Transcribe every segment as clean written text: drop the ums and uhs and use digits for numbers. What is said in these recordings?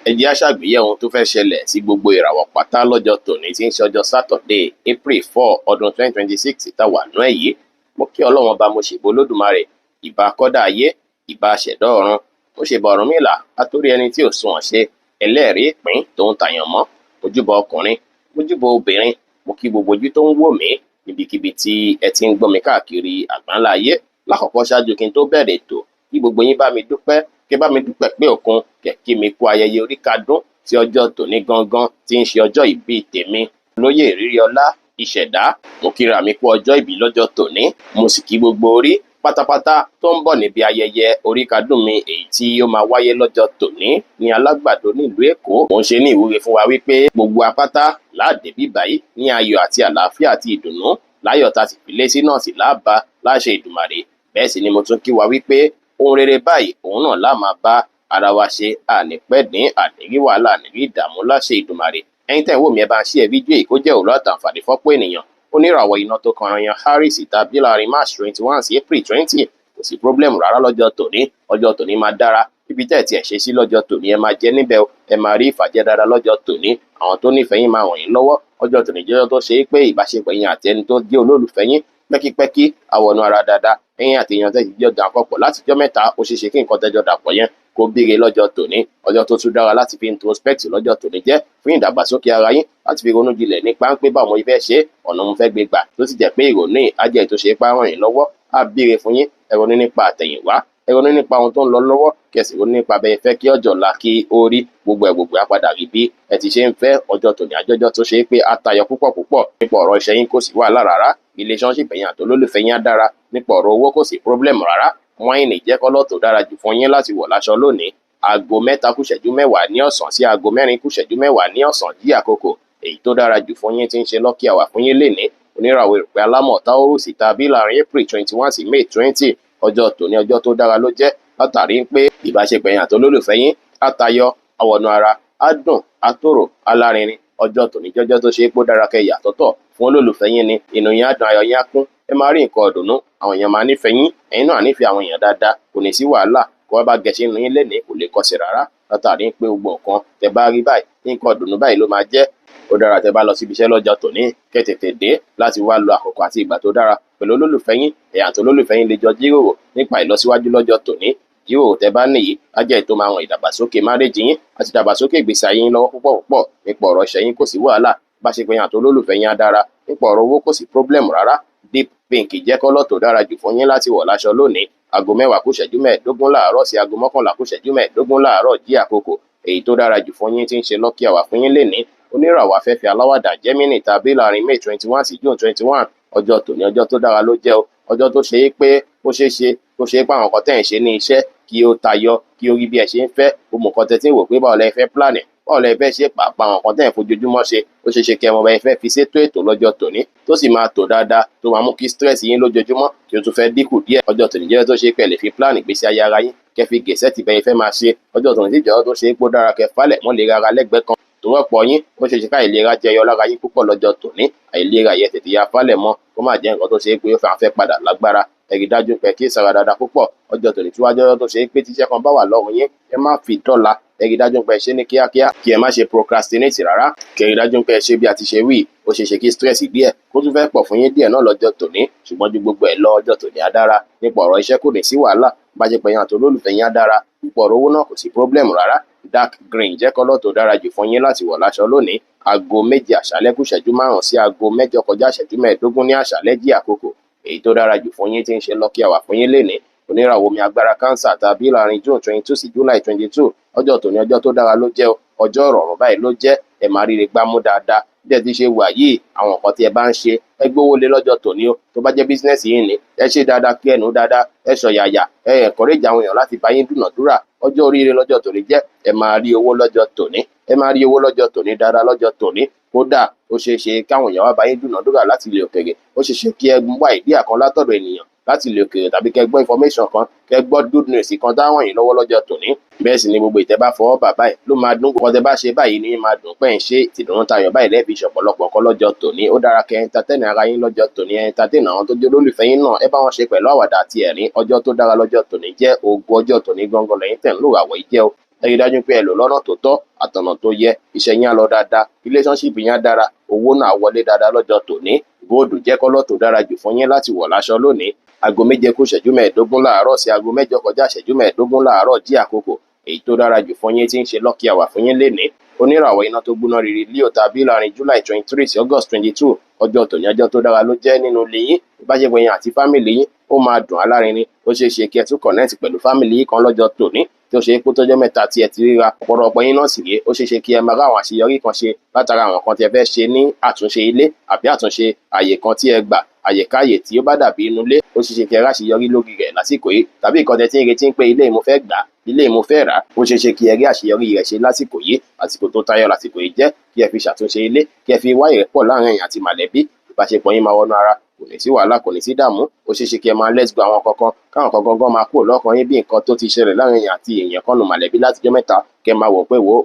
Ẹ jẹ́ á ṣàgbéyẹ̀wò ohun tó fẹ́ ṣẹlẹ̀ sí gbogbo ìràwọ̀ pátá lọ́jọ́ tòní tí ń ṣe ọjọ́ Saturday, April 4, ọdún 2026 tá a wà nú ẹ̀ yìí. Mo kí Ọlọ́run Ọba, mo ṣèbà Olódùmarè, ìbà kọ́dá ayé, ìbà ṣẹ̀dá ọ̀run, mo ṣèbà Ọ̀rúnmìlà, atórí ẹni tí ò sunwọ̀n ṣe, ẹlẹ́rìí ìpín tòun tàyànmọ́, mojúbà ọkùnrin, mojúbà obìnrin, mo kí gbogbo ojú tó ń wò mí níbikíbi tí ẹ ti ń gbọ́ mi káàkiri àgbáńlá ayé. Lákọ̀ọ́kọ́, ṣáájú kí n tó bẹ̀rẹ̀ ètò, kí gbogbo yín bá mi dúpẹ́, kí bá mi dúpẹ́ pé òkun kẹ̀ kí mi kú ayẹyẹ orí kadún tí ọjọ́ tòní gangan tí ń ṣe ọjọ́ ìbí tèmi, Olóyè Ìrírí Ọlá Ìṣẹ̀dá. Mo kíra mi kú ọjọ́ ìbí lọ́jọ́ tòní, mo sì kí gbogbo orí pátápátá tó ń bọ̀ níbi ayẹyẹ orí kadún mi, èyí tí ó máa wáyé lọ́jọ́ tòní ní Alágbàdo nílùú Èkó. Mo ń ṣe ní ìwúre fún wa wípé gbogbo apáta láàdé bíbáyìí ní ayọ̀ àti àlàáfíà àti ìdùnnú, láyọ̀ tá a sì fi lé sí náà sì láàbá láṣẹ Ìdùmàrè. Bẹ́ẹ̀ sì ni mo tún kí wa wípé ohun rere báyìí òun náà lá máa bá ara wa ṣe, àní pẹ́ dín, àní rí wàhálà, àní rí ìdààmú láṣẹ Ìdùmàrè. Ẹ̀yin tẹ́ ń wò mí, ẹ bá ń share fídíò yìí kó jẹ́ òwúrọ̀ àtàǹfààní fọ́pọ̀ ènìyàn. Oníràwọ̀ iná tó kanran yan Aries tàbí láàrin March 21 sí April 20, kò sí problem rárá lọ́jọ́ tòní. Ọjọ́ tòní máa dára. Ibi tẹ́ ẹ̀ tiẹ̀ ṣe sí lọ́jọ́ tòní, ẹ máa jẹ níbẹ̀ o. Ẹ máa rí ìfàjẹ́ dáadáa lọ́jọ́ tòní. Àwọn tó nífẹ̀ẹ́ yín máa ràn yín lọ́wọ́. Ọjọ́ tòní jẹ́ ọjọ́ tó ṣe é pé ìbáṣepọ̀ yín àti ẹni tó jẹ́ olólùfẹ́ yín pẹ́kípẹ́kí àwọnú ara dáadáa. Ẹ̀yin àti èèyàn tẹ́ ti jọ dà papọ̀ látijọ́ mẹ́ta, ó ṣeé ṣe kí nǹkan tẹ́jọ́ dàpọ̀ yẹn kó bíire lọ́jọ́ tòní. Ọjọ́ tó tún dára láti fi introspect lọ́jọ́ tòní jẹ́ fún ìdàgbàsókè ara yín, láti fi ronú jinlẹ̀ nípa ń pé báwo mo fẹ́ ṣe, ọ̀nà mo fẹ́ gbé gbà, tó sì jẹ́ pé ìrònú yìí á jẹ́ èyí tó ṣe é pé á ràn yín lọ́wọ́, á bíire fún yín. Ẹ ronú nípa àtẹ̀yìnwá, ẹ ronú nípa ohun tó ń lọ lọ́wọ́, kí ẹ sì ronú nípa bẹ́ẹ̀ fẹ́ kí ọjọ́ ọ̀la kí ó rí. Gbogbo ẹ̀ gbogbo á padà rí bí ẹ ti ṣe ń fẹ́. Ọjọ́ tòní àjọjọ́ tó ṣe é pé á tayọ púpọ̀ púpọ̀. Nípa ọ̀rọ̀ iṣẹ́ yín, kò sí wàhálà rárá. Relationship ẹ̀yin àti olólùfẹ́ yín á dára. Nípa ọ̀rọ̀ owó, kò sí problem rárá. Wine jẹ́ colour tó dára jù fún yín láti wọ̀ láṣọ lónìí. Aago 3:50 ní ọ̀sán sí aago 4:50 ní ọ̀sán jí àkókò èyí tó dára jù fún yín tí ń ṣe lucky hour fún yín lénìí. Oníràwọ̀ erùpẹ̀ alámọ̀ Taurus tàbí láàrin April 21 sí May 20, ọjọ́ tòní ọjọ́ tó dára ló jẹ́, látàrí pé ìbáṣepọ̀ ẹ̀yin àti olólùfẹ́ yín á tayọ, àwọnú ara, á dùn, á tòrò, á lárinrin. Ọjọ́ tòní jọjọ́ tó ṣe é pé ó dára kẹ́ yà sọ́tọ̀ fún olólùfẹ́ yín ni. Inú yín á dùn, ayọ̀ yín á kún, ẹ máa rí nǹkan ọ̀dùnnú. Àwọn èèyàn máa nífẹ̀ẹ́ yín, ẹ̀yin náà nífẹ̀ẹ́ àwọn èèyàn dáadáa, kò ní sí wàhálà. Kó wá bá gẹṣin inú yín lénìí, kò lè kọsẹ̀ rárá, látàrí pé gbogbo nǹkan tẹ́ bá rí báyìí, nǹkan ọ̀dùnnú báyìí ló máa jẹ́. Ó dára tẹ́ bá lọ síbi iṣẹ́ lọ́jọ́ tòní, kẹ́ tètè dé láti wá lo àkókò àti ìgbà tó dára pẹ̀lú olólùfẹ́ yín. Ẹ̀yin àti olólùfẹ́ yín lè jọ jíròrò nípa ìlọsíwájú lọ́jọ́ tòní. Jíròrò tẹ́ bá níyìí á jẹ́ èyí tó máa ran ìdàgbàsókè marriage yín àti ìdàgbàsókè ìgbésí ayé yín lọ́wọ́ púpọ̀ púpọ̀. Nípa ọ̀rọ̀ iṣẹ́ yín, kò sí wàhálà. Ìbáṣepọ̀ yín àti olólùfẹ́ yín á dára. Nípa ọ̀rọ̀ owó, kò sí problem rárá. Deep pink jẹ́ colour tó dára jù fún yín láti wọ̀ láṣọ lónìí. Aago 10:45 láàárọ̀ sí aago 10:45 láàárọ̀ jí àkókò èyí tó dára jù fún yín tí ń ṣe lucky hour fún yín lénìí. Oníràwọ̀ afẹ́fẹ́ aláwàdà Gemini tàbí láàrin May 21 sí June 21, ọjọ́ tòní ọjọ́ tó dára ló jẹ́ o. Ọjọ́ tó ṣe é pé ó ṣeé ṣe tó ṣe é pé àwọn nǹkan tẹ́ ẹ̀ ń ṣe ní iṣẹ́ kí ó tayọ, kí ó rí bí ẹ ṣe ń fẹ́. Gbogbo nǹkan tẹ́ tí ń wò pé báwo lẹ fẹ́ plan ẹ̀, báwo lẹ fẹ́ ṣe, pàápàá àwọn nǹkan tẹ́ ẹ̀ ń fojoojúmọ́ ṣe, ó ṣeé ṣe kẹ́ ẹ mọ bẹ́ ẹ fẹ́ fi ṣètò ètò lọ́jọ́ tòní, tó sì máa tò dáadáa, tó máa mú kí stress yín lójoojúmọ́ kí ó tún fẹ́ dínkù díẹ̀. Ọjọ́ tòní jẹ́ tó ṣe pé ẹ lè fi plan ìgbésí ayé ara yín, kẹ́ fi gẹ̀ẹ́sẹ̀tì bẹ́ẹ̀ fẹ́ máa ṣe. Ọjọ́ tòní sì jẹ́ ọjọ́ tó ṣe é pé ó dára kẹ́ falẹ̀ mọ́ lè rárá lẹ́gbẹ̀ẹ́ kan tó rọ́pọ̀ yín. Ó ṣeé ṣe ká àìlera jẹyọ lára yín púpọ̀ lọ́jọ́ tòní. Àìlera yẹn, tètè ya falẹ̀ mọ́, kó má jẹ́ nǹkan tó ṣe é pé ó fẹ́ fẹ́ padà lágbára. Ẹ rí dájú pé kí sára dáadáa púpọ̀. Ọjọ́ tòní tí wájú ọjọ́ tó ṣe é pé tíṣẹ́ kan bá wà lọ́rùn yín, ẹ má fi dọ́là. Ẹ rí dájú pé ẹ ṣe ní kíákíá, kí ẹ má ṣe procrastinate rárá. Kí ẹ rí dájú pé ẹ ṣe bí a ti ṣe wí. Ó ṣeé ṣe kí stress díẹ̀ kó tún fẹ́ pọ̀ fún yín díẹ̀ náà lọ́jọ́ tòní, ṣùgbọ́n ju gbogbo ẹ̀ lọ, ọjọ́ tòní á dára. Nípa ọ̀rọ̀ iṣẹ́, kò ní sí wàhálà. Ìbáṣepọ̀ yín àti olólùfẹ́ yín á dára. Nípa ọ̀rọ̀ owó náà, kò sí problem rárá. Dark green jẹ́ colour tó dára jù fún yín láti wọ̀ láṣọ lónìí. Aago 7 àṣálẹ́ kù ìṣẹ́jú 5 sí aago 7:45 ní àṣálẹ́ jí àkókò èyí tó dára jù fún yín tí ń ṣe lucky hour fún yín lénìí. Oníràwọ̀ omi agbára Cancer tàbí láàrin June 22 sí July 22, ọjọ́ tòní ọjọ́ tó dára ló jẹ́ o. Ọjọ́ ìrọ̀rùn báyìí ló jẹ́. Ẹ máa ríre gbámú dáadáa. Bí ẹ ti ṣe wà yìí, àwọn nǹkan tí ẹ bá ń ṣe, ẹ gbówó lé lọ́jọ́ tòní o. Tó bá jẹ́ business yín ni ẹ ṣe dáadáa, kí ẹnu dáadáa, ẹ ṣọ̀yàyà, ẹ encourage àwọn èèyàn láti bá yín dúnàdúrà. Ọjọ́ oríire lọ́jọ́ tòní jẹ́. Ẹ máa rí owó lọ́jọ́ tòní, ẹ máa rí owó lọ́jọ́ tòní dáadáa lọ́jọ́ tòní. Kódà, ó ṣeé ṣe káwọn èèyàn wá bá yín dúnàdúrà láti ilẹ̀ òkèèrè. Ó ṣeé ṣe kí ẹ wá idea kan látọ̀dọ̀ ènìyàn láti ilẹ̀ òkèèrè, tàbí kẹ́ gbọ́ information kan, kẹ́ gbọ́ good news kan táwọn yìí lọ́wọ́ lọ́jọ́ tòní. Bẹ́ẹ̀ sì ni gbogbo ìtẹ́ bá fọwọ́ bà báyìí ló máa dún. Gbogbo tẹ́ bá ṣe báyìí ní máa dùn pẹ́ ń ṣe tìdùnnú tayọ̀ báyìí lẹ́ẹ̀fi ṣọ̀pọ̀lọpọ̀ nǹkan lọ́jọ́ tòní. Ó dára kẹ́ entertain ara yín lọ́jọ́ tòní, entertain àwọn tó jẹ́ olólùfẹ́ yín náà, ẹ bá wọn ṣe pẹ̀lú àwàdà àti ẹ̀rín. Ọjọ́ tó dára lọ́jọ́ tòní jẹ́. Ògo ọjọ́ tòní gangan lẹ́yìn tẹ̀ ń lò àwọ̀ yìí jẹ́ o. Ẹ rí dájú pé ẹ lò lọ́nà tó tọ́. àtọ̀nà tó yẹ. Iṣẹ́ yín á lọ dáadáa, relationship yín á dára, owó náà á wọlé dáadáa lọ́jọ́ tòní. Gold jẹ́ colour tó dára jù fún yín láti wọ̀ láṣọ lónìí. 7:45 láàárọ̀ sí 7:45 láàárọ̀ jí àkókò èyí tó dára jù fún yín tí ń ṣe lucky hour fún yín lénìí. Oníràwọ̀ iná tó gbóná riri Leo tàbí láàrin July 23 sí August 22, ọjọ́ tòní ọjọ́ tó dára ló jẹ́ nínú ilé yín. Ìbáṣepọ̀ yín àti family yín ó máa dùn alárinrin. Ó ṣeé ṣe kí ẹ tún connect pẹ̀lú family yín kan lọ́jọ́ tòní tí ó ṣe é pé tọ́jọ́ mẹ́ta tí ẹ ti ríra. Ọ̀pọ̀lọpọ̀ yín náà sì rèé, ó ṣeé ṣe kí ẹ máa ráwọn àṣeyọrí kan ṣe látara àwọn kan tí ẹ fẹ́ ṣe ní àtúnṣe ilé àbí àtúnṣe àyè kan tí ẹ gbà, àyèkáyè tí ó bá dàbí inú ilé. Ó ṣeé ṣe kí ẹ ráṣeyọrí lórí rẹ̀ lásìkò yìí, tàbí nǹkan tẹ́ tí ń retí pé ilé mo fẹ́ gbà, ilé mo fẹ́ rà, ó ṣeé ṣe kí ẹ rí àṣeyọrí rẹ̀ ṣe lásìkò yìí. Àsìkò tó tayọ lásìkò yìí jẹ́ kí ẹ fi ṣàtúnṣe ilé, kí ẹ fi wá ìrẹ́pọ̀ láàrin ẹ̀yin àti mọ̀lẹ́bí. Ìbáṣepọ̀ yín máa wọnú ara, kò ní sí wàhálà, kò ní sí dààmú. Ó ṣeé ṣe kí ẹ máa let go àwọn kankan, káwọn kankan gan máa kúrò lọ́kàn yín, bí nǹkan tó ti ṣẹlẹ̀ láàrin ẹ̀yin àti èèyàn kan nù mọ̀lẹ́bí látijọ́ mẹ́ta, kí ẹ máa wò pé wò ó,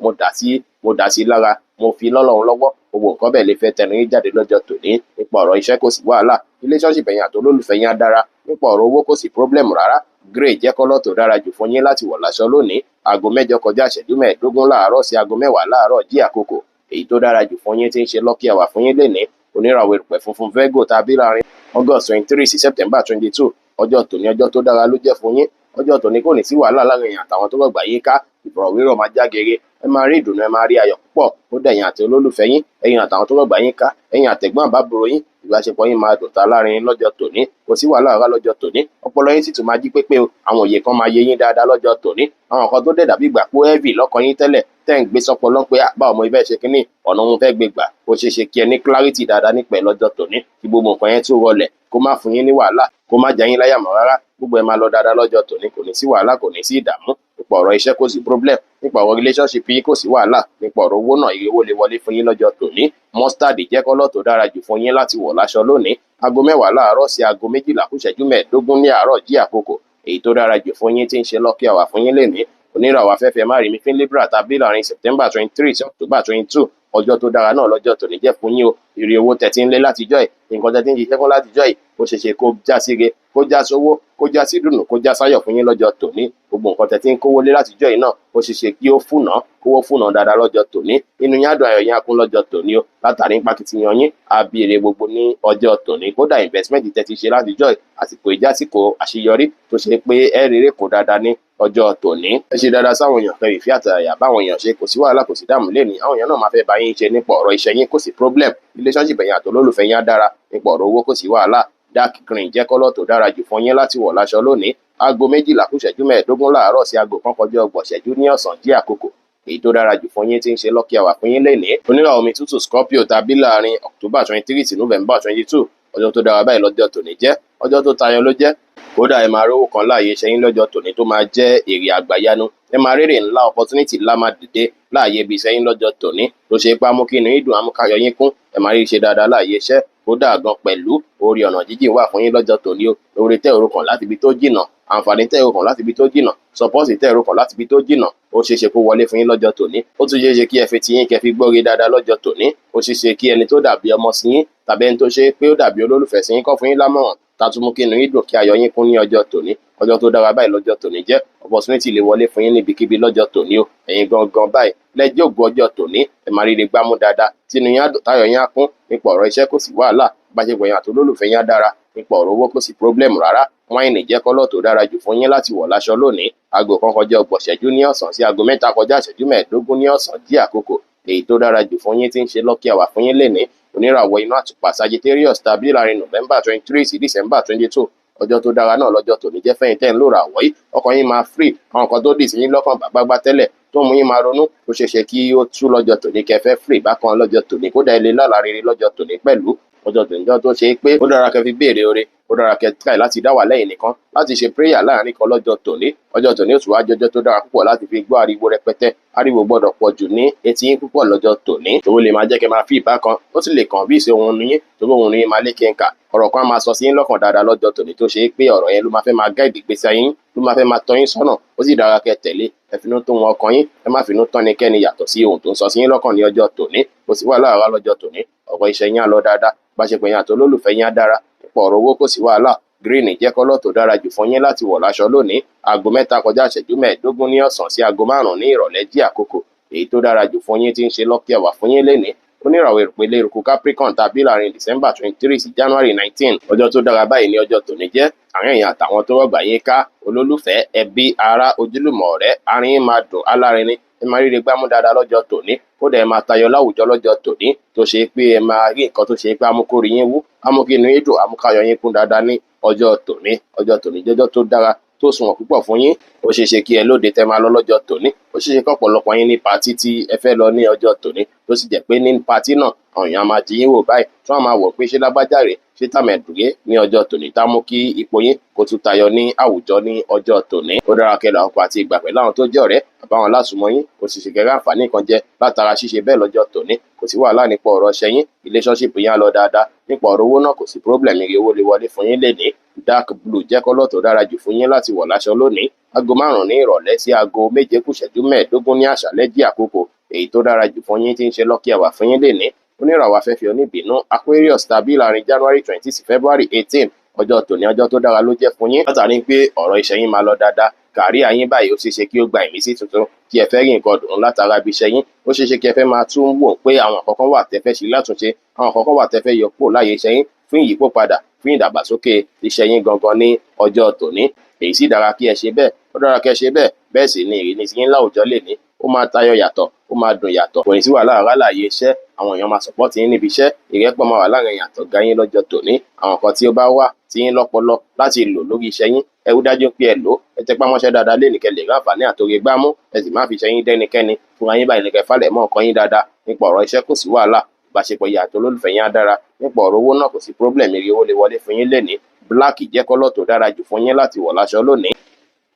mo dà sí lára, mo fi lọ́lọ́run lọ́wọ́. Gbogbo nǹkan bẹ́ẹ̀ lè fẹ́ tẹnu yín jáde lọ́jọ́ tòní. Nípa ọ̀rọ̀ iṣẹ́ kò sí wàhálà, relationship ẹ̀yin àti olólùfẹ́ yín á dára. Nípa ọ̀rọ̀ owó kò sí problem rárá. Grey jẹ́ colour tó dára jù fún yín láti wọ̀ láṣọ lónìí. 8:25 láàárọ̀ sí 10:00 láàárọ̀ jí àkókò èyí tó dára jù fún yín tí ń ṣe lucky hour fún yín lénìí. Oníràwọ̀ erùpẹ̀ funfun Virgo tàbí láàrin August 23 sí September 22, ọjọ́ tòní ọjọ́ tó dára ló jẹ́ fún yín. Ọjọ́ tòní kò ní sí wàhálà láàrin ẹ̀yin àtàwọn tó rọ̀gbà yín ká. Ìfọ̀rọ̀wérọ̀ máa jágere, ẹ máa rí ìdùnnú, ẹ máa rí ayọ̀ púpọ̀. Ó dẹ̀yìn àti olólùfẹ́ yín, ẹ̀yin àtàwọn tó rọ̀gbà yín ká, ẹ̀yin àtẹ̀gbọ́n àbábúrò yín, ìbáṣepọ̀ yín máa dùn ta láàrin lọ́jọ́ tòní. Kò sí wàhálà rárá lọ́jọ́ tòní. Ọpọlọ yín sì tún máa jí pépé o. Àwọn òye kan máa yé yín dáadáa lọ́jọ́ tòní. Àwọn nǹkan tó dẹ̀ dàbí ìgbà pé heavy lọ́kàn yín tẹ́lẹ̀ tẹ́ ń gbé sọpọlọ pé báwo mo fẹ́ ṣe kínní, ọ̀nà òun fẹ́ gbé gbà, ó ṣeé ṣe kí ẹ ní clarity dáadáa nípa ẹ̀ lọ́jọ́ tòní, kí gbogbo nǹkan yẹn tún rọlẹ̀, kó má fún yín ní wàhálà, kó má já yín láyà mọ́ rárá. Gbogbo ẹ̀ máa lọ dáadáa lọ́jọ́ tòní, kò ní sí wàhálà, kò ní sí ìdààmú. Nípa ọ̀rọ̀ iṣẹ́ kò sí problem, nípa ọ̀rọ̀ relationship yín kò sí wàhálà, nípa ọ̀rọ̀ owó náà ire owó lè wọlé fún yín lọ́jọ́ tòní. Mustard jẹ́ colour tó dára jù fún yín láti wọ̀ láṣọ lónìí. 10:00 láàárọ̀ sí 11:45 ní àárọ̀ jí àkókò èyí tó dára jù fún yín tí ń ṣe lucky hour fún yín lénìí. Oníràwọ̀ afẹ́fẹ́ márìmí fín Libra tàbí láàrin September 23 sí October 22, ọjọ́ tó dára náà lọ́jọ́ tòní jẹ́ fún yín o. Ire owó tẹ́ ti ń lé látijọ́ yìí, nǹkan tẹ́ ti ń ṣiṣẹ́ fún látijọ́ yìí, ó ṣeé ṣe kó já síre, kó já sówó, kó já sí dùnú, kó já sáyọ̀ fún yín lọ́jọ́ tòní. Gbogbo nǹkan tẹ́ ti ń kówó lé látijọ́ yìí náà, ó ṣeé ṣe kí ó fúnà, kówó fúnà dáadáa lọ́jọ́ tòní. Inú yín á dùn, ayọ̀ yín á kún lọ́jọ́ tòní o. Látàrí nípa akitiyan yín, á bí ire gbogbo ní ọjọ́ tòní. Kódà investment tẹ́ ti ṣe látijọ́ yìí, àsìkò ìjásìkò àṣeyọrí tó ṣe pé ẹ rere kó dáadáa ní ọjọ́ tòní. Ẹ ṣe dáadáa sáwọn èèyàn, fẹ́ ìfẹ́ àtàyà báwọn èèyàn ṣe, kò sí wàhálà, kò sí dààmú lénìí. Àwọn èèyàn náà máa fẹ́ bá yín ṣe. Nípa ọ̀rọ̀ iṣẹ́ yín kò sí problem, relationship ẹ̀yin àti olólùfẹ́ yín á dára. Nípa ọ̀rọ̀ owó kò sí wàhálà. Dark green jẹ́ colour tó dára jù fún yín láti wọ̀ láṣọ lónìí. 11:45 láàárọ̀ sí 12:30 ní ọ̀sán jí àkókò èyí tó dára jù fún yín tí ń ṣe lucky hour fún yín lénìí. Oníràwọ̀ omi tútù Scorpio tàbí láàrin October 23 sí November 22, ọjọ́ tó dára báyìí lọ́jọ́ tòní jẹ́, ọjọ́ tó tayọ ló jẹ́. Kódà ẹ máa rówó kan láàyè iṣẹ́ yín lọ́jọ́ tòní tó máa jẹ́ èrè àgbàyanu. Ẹ máa rérè ńlá, opportunity ńlá máa dìde láàyè ibi iṣẹ́ yín lọ́jọ́ tòní tó ṣe pé amú kí inú yín dùn, amúkáyọ̀ yín kún. Ẹ máa rí ṣe dáadáa láàyè iṣẹ́. Kódà gan pẹ̀lú orí ọ̀nà jíjìn wà fún yín lọ́jọ́ tòní o. Oore tẹ́ ò kàn láti ibi tó jìnà, àǹfààní tẹ́ ò kàn láti ibi tó jìnà, support tẹ́ ò kàn láti ibi tó jìnà, ó ṣeé ṣe kó wọlé fún yín lọ́jọ́ tòní. Ó tún ṣeé ṣe kí ẹ fi tiyín kẹ́ fi gbọ́re dáadáa lọ́jọ́ tòní. Ó ṣeé ṣe kí ẹni tó dàbí ọmọ sí yín tàbí ẹni tó ṣe pé ó dàbí olólùfẹ́ sí yín kọ́ fún yín lámọ̀ràn tá tún mú kí inú yín dùn, kí ayọ̀ yín kún ní ọjọ́ tòní. Ọjọ́ tó dára báyìí lọ́jọ́ tòní jẹ́. Opportunity lè wọlé fún yín níbikíbi lọ́jọ́ tòní o. Ẹ̀yin gangan báyìí lẹ́jọ́ ògo ọjọ́ tòní, ẹ máa ríre gbámú dáadáa, tínú yín á dùn, táyọ̀ yín á kún. Nípa ọ̀rọ̀ iṣẹ́ kò sí wàhálà, ìbáṣepọ̀ yín àti olólùfẹ́ yín á dára. Nípa ọ̀rọ̀ owó kò sí problem rárá. Wine jẹ́ colour tó dára jù fún yín láti wọ̀ láṣọ lónìí. 1:30 ní ọ̀sán sí 2:45 ní ọ̀sán jí àkókò èyí tó dára jù fún yín tí ń ṣe lucky hour fún yín lénìí. Oníràwọ̀ iná àtùpà Sagittarius tàbí láàrin November 23 sí December 22, ọjọ́ tó dára náà lọ́jọ́ tòní jẹ́ fẹ́yìn tẹ́ ń lò ràwọ̀ yìí. Ọkàn yín máa free. Àwọn kan tó dì sí yín lọ́kàn gbàgbàgbà tẹ́lẹ̀ tó mú yín máa ronú, ó ṣeé ṣe kí ó tú lọ́jọ́ tòní, kẹfẹ́ free bákan lọ́jọ́ tòní. Kódà ilé lálàá rere lọ́jọ́ tòní pẹ̀lú. Ọjọ́ tòní jọ́ tó ṣe é pé ó dára kẹ́ fi béèrè oore, ó dára kẹ́ try láti dá wà lẹ́yìn nìkan láti ṣe prayer láàrin kan lọ́jọ́ tòní. Ọjọ́ tòní ó tún wá jọjọ́ tó dára púpọ̀ láti fi gbọ́ ariwo rẹpẹtẹ. Ariwo gbọ́dọ̀ pọ̀ jù ní etí yín púpọ̀ lọ́jọ́ tòní. Tòun lè máa jẹ́ kẹ́ máa fi ìbákan, ó sì lè kàn bí ìṣe ohun yín, torí ohun yín máa lékè ńkà. Ọ̀rọ̀ kan á máa sọ sí yín lọ́kàn dáadáa lọ́jọ́ tòní tó ṣe é pé ọ̀rọ̀ yẹn ló máa fẹ́ máa guide ìgbésí ayé yín, ló máa fẹ́ máa tọ́ yín sọ́nà. Ó sì dára kẹ́ tẹ̀lé. Ẹ finú tó wọn ọkàn yín, ẹ má finú tán nikẹ́ni yàtọ̀ sí ohun tó ń sọ sí yín lọ́kàn ní ọjọ́ tòní. Kò sí wàhálà rárá lọ́jọ́ tòní. Ọ̀rọ̀ iṣẹ́ yín á lọ dáadáa, ìbáṣepọ̀ yín àti olólùfẹ́ yín á dára. Nípa ọ̀rọ̀ owó kò sí wàhálà. Green jẹ́ colour tó dára jù fún yín láti wọ̀ láṣọ lónìí. 3:25 ní ọ̀sán sí 5:00 ní ìrọ̀lẹ́ jí àkókò Èyí tó dára jù fún yín tí ń ṣe lucky hour fún yín lénìí, oníràwọ̀ ìpele eruku Capricorn tàbí láàrin December 23 sí January 19. Ọjọ́ tó dára báyìí ní ọjọ́ tòní jẹ́. Àárín ẹ̀yin àtàwọn tó rọ̀gbà yín ká, olólùfẹ́, ẹbí, ará, ojúlùmọ̀, ọ̀rẹ́, àárín yín máa dùn alárinrin. Ẹ máa ríre gbámú dáadáa lọ́jọ́ tòní. Kódà ẹ máa tayọ láwùjọ lọ́jọ́ tòní, tó ṣe pé ẹ máa rí nǹkan tó ṣe pé amúkórí yín wú, amúkí inú yín dùn, amúkáyọ̀ yín kún dáadáa ní ọjọ́ tòní. Ọjọ́ tòní jẹ́jọ́ tó dára, tó sunwọ̀n púpọ̀ fún yín. Ó ṣeé ṣe kí ẹ lóde tẹ́ máa lọ lọ́jọ́ tòní. Ó ṣeé ṣe kọ́pọ̀lọpọ̀ yín ní patí tí ẹ fẹ́ lọ ní ọjọ́ tòní, tó sì jẹ́ pé ní patí náà àwọn èèyàn máa ti yín wò báyìí, tí wọ́n máa wò pé ṣé lágbájá rèé, ṣé tàmẹ̀dù rèé ní ọjọ́ tòní, tá mú kí ipò yín kó tún tayọ ní àwùjọ ní ọjọ́ tòní. Ó dára kẹ́ lọ àkókò àti ìgbà pẹ̀lú àwọn tó jẹ́ ọ̀rẹ́ àbáwọn alásùnmọ́ yín. Ó sì ṣe kẹ́rẹ́ àǹfààní kan jẹ látara ṣíṣe bẹ́ẹ̀ lọ́jọ́ tòní. Kò sí wàhálà nípa ọ̀rọ̀ iṣẹ́ yín, relationship yín á lọ dáadáa. Nípa ọ̀rọ̀ owó náà kò sí problem, ire owó lè wọlé fún yín lénìí. Dark blue jẹ́ kọ́lọ̀ tó dára jù fún yín láti wọ̀ láṣọ lónìí. Aago 5 ní ìrọ̀lẹ́ sí aago 6:45 ní àṣálẹ́ jí àkókò. Èyí tó dára jù fún yín tí ń ṣe lucky hour fún yín lénìí, oníràwọ̀ afẹ́fẹ́ oníbínú Aquarius tàbí láàrin January 20 sí February 18. Ọjọ́ tòní ọjọ́ tó dára ló jẹ́ fún yín, látàrí pé ọ̀rọ̀ iṣẹ́ yín máa lọ dáadáa. Career yín báyìí ó ṣeé ṣe kí ó gba ìmísí tuntun, kí ẹ fẹ́ rí nǹkan dùn látara ibi iṣẹ́ yín. Ó ṣeé ṣe kí ẹ fẹ́ máa tún wò pé àwọn kọ̀ọ̀kan wà tẹ́ fẹ́ ṣe látúnṣe, àwọn kọ̀ọ̀kan wà tẹ́ fẹ́ yọ kúrò láyé iṣẹ́ yín fún ìyípòpadà, fún ìdàgbàsókè iṣẹ́ yín gangan ní ọjọ́ tòní. Èyí sì dára kí ẹ ṣe bẹ́ẹ̀, ó dára kí ẹ ṣe bẹ́ẹ̀. Bẹ́ẹ̀ sì ni ìrínisí yín láwùjọ lè ní ó máa tayọ yàtọ̀, ó máa dùn yàtọ̀. Kò ní sí wàhálà rárá láàyè iṣẹ́, àwọn èèyàn máa support yín níbi iṣẹ́, ìrẹ́pọ̀ máa wà láàrin ẹ̀yin àtọ̀gá yín lọ́jọ́ tòní. Àwọn nǹkan tí ó bá wà tí yín lọ́pọlọ láti lò lórí iṣẹ́ yín, ẹ rí dájú pé ẹ lò ó. Ẹ tẹpá mọ́ṣẹ́ dáadáa lénìí kẹ́ lè rí àǹfààní àtòrí gbámú. Ẹ sì má fi iṣẹ́ yín dẹ́nikẹ́ni. Fúnra yín báyìí ní kẹ́ falẹ̀ mọ́ nǹkan yín dáadáa. Nípa ọ̀rọ̀ iṣẹ́ kò sí wàhálà, ìbáṣepọ̀ yín àti olólùfẹ́ yín á dára. Nípa ọ̀rọ̀ owó náà kò sí problem, ire owó lè wọlé fún yín lénìí. Black jẹ́ kọ́lọ̀ tó dára jù fún yín láti wọ̀ láṣọ lónìí.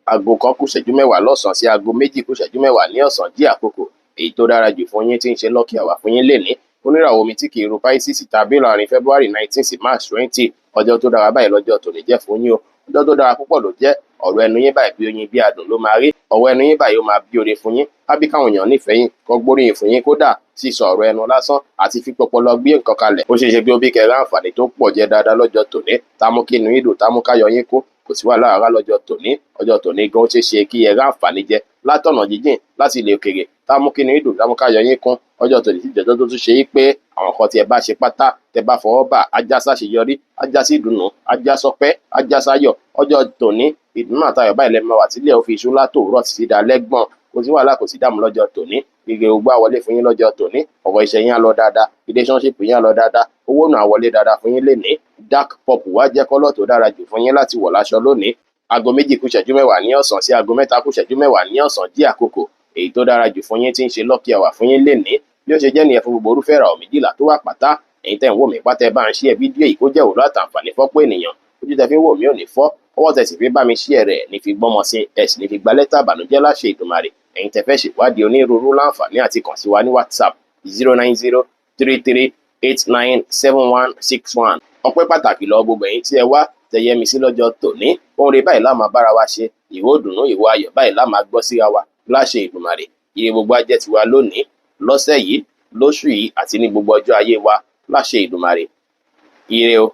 Aago 1:50 lọ́sàn-án sí aago 2:50 ní ọ̀sán jí àkókò. Èyí tó dára jù fún yín tí ń ṣe lucky hour fún yín lénìí, oníràwọ̀ omi tí kì í ru Pisces tàbí láàrin February 19 sí March 20. Ọjọ́ tó dára báyìí lọ́jọ́ tòní jẹ́ fún yín o. Ọjọ́ tó dára púpọ̀ ló jẹ́. Ọ̀rọ̀ ẹnu yín báyìí bí oyin bí adùn ló máa rí. Ọ̀rọ̀ ẹnu yín báyìí ó máa bí oore fún yín, á bí káwọn èèyàn nífẹ̀ẹ́ yín, kó gbóríyìn fún yín. Kódà sísọ ọ̀rọ̀ ẹnu lásán àti fífọpọlọ gbé nǹkan kalẹ̀, ó ṣeé ṣe pé ó bí kẹrẹ àǹfààní tó pọ̀ jẹ dáadáa lọ́jọ́ tòní, tá mú kí inú yín dùn, tá mú káyọ̀ yín kún. Kò sí wàhálà rárá lọ́jọ́ tòní. Ọjọ́ tòní gan ó ṣeé ṣe kí ẹ ráǹfààní jẹ látọ̀nà jíjìn, láti ilẹ̀ òkèèrè, tá mú kí inú yín dùn, tá mú káyọ̀ yín kún. Ọjọ́ tòní sì jẹ́ ọjọ́ tó tún ṣe é pé àwọn nǹkan tí ẹ bá ṣe pátá, tẹ bá fọwọ́ bà, á já sáṣeyọrí, á já sí ìdùnnú, á já sọpẹ́, á já sáyọ̀. Ọjọ́ tòní ìdùnnú àtayọ̀ báyìí lẹ máa wà tílẹ̀ ó fi iṣu látòwúrọ̀ títí dalẹ́ gbọ̀n. Kò sí wàhálà, kò sí dààmú lọ́jọ́ tòní. Ire ogbó á wọlé fún yín lọ́jọ́ tòní. Ọ̀rọ̀ iṣẹ́ yín á lọ dáadáa, relationship yín á lọ dáadáa, owó náà á wọlé dáadáa fún yín lénìí. Dark purple wá jẹ́ kọ́lọ̀ tó dára jù fún yín láti wọ̀ láṣọ lónìí. Aago 2:50 ní ọ̀sán sí aago 3:50 ní ọ̀sán jí àkókò. Èyí tó dára jù fún yín tí ń ṣe lucky hour fún yín lénìí. Bí ó ṣe jẹ́ nìyẹn fún gbogbo orúfẹ́ ìràwọ̀ 12 tó wà pátá. Ẹ̀yin tẹ́ ń wò mí pátá, ẹ bá ń share fídíò yìí kó jẹ́ òwúrọ̀ àtàǹfààní fọ́pọ̀ ènìyàn. Ojú tẹ́ fi ń wò mí ò ní fọ́, ọwọ́ tẹ́ sì fi bá mi share rẹ̀ ní fi gbọ́mọ sí, ẹ sì ní fi gba lẹ́tà ìbànújẹ́ láṣẹ Èdùmàrè. Ẹ̀yin tẹ́ fẹ́ ṣèwádìí onírúurú láǹfààní àti kàn sí wa ní WhatsApp 09033897161. Ọpẹ́ pàtàkì lọ gbogbo ẹ̀yin tí ẹ wá tẹyẹ mi sí lọ́jọ́ tòní. Ohun rere báyìí la máa bára wa ṣe, ìró ìdùnnú, ìró ayọ̀ báyìí la máa gbọ́ síra wa láṣẹ Èdùmàrè. Ire gbogbo á jẹ́ tiwa lónìí, lọ́sẹ̀ yìí, lóṣù yìí àti ní gbogbo ọjọ́ ayé wa láṣẹ Èdùmàrè. Ire o.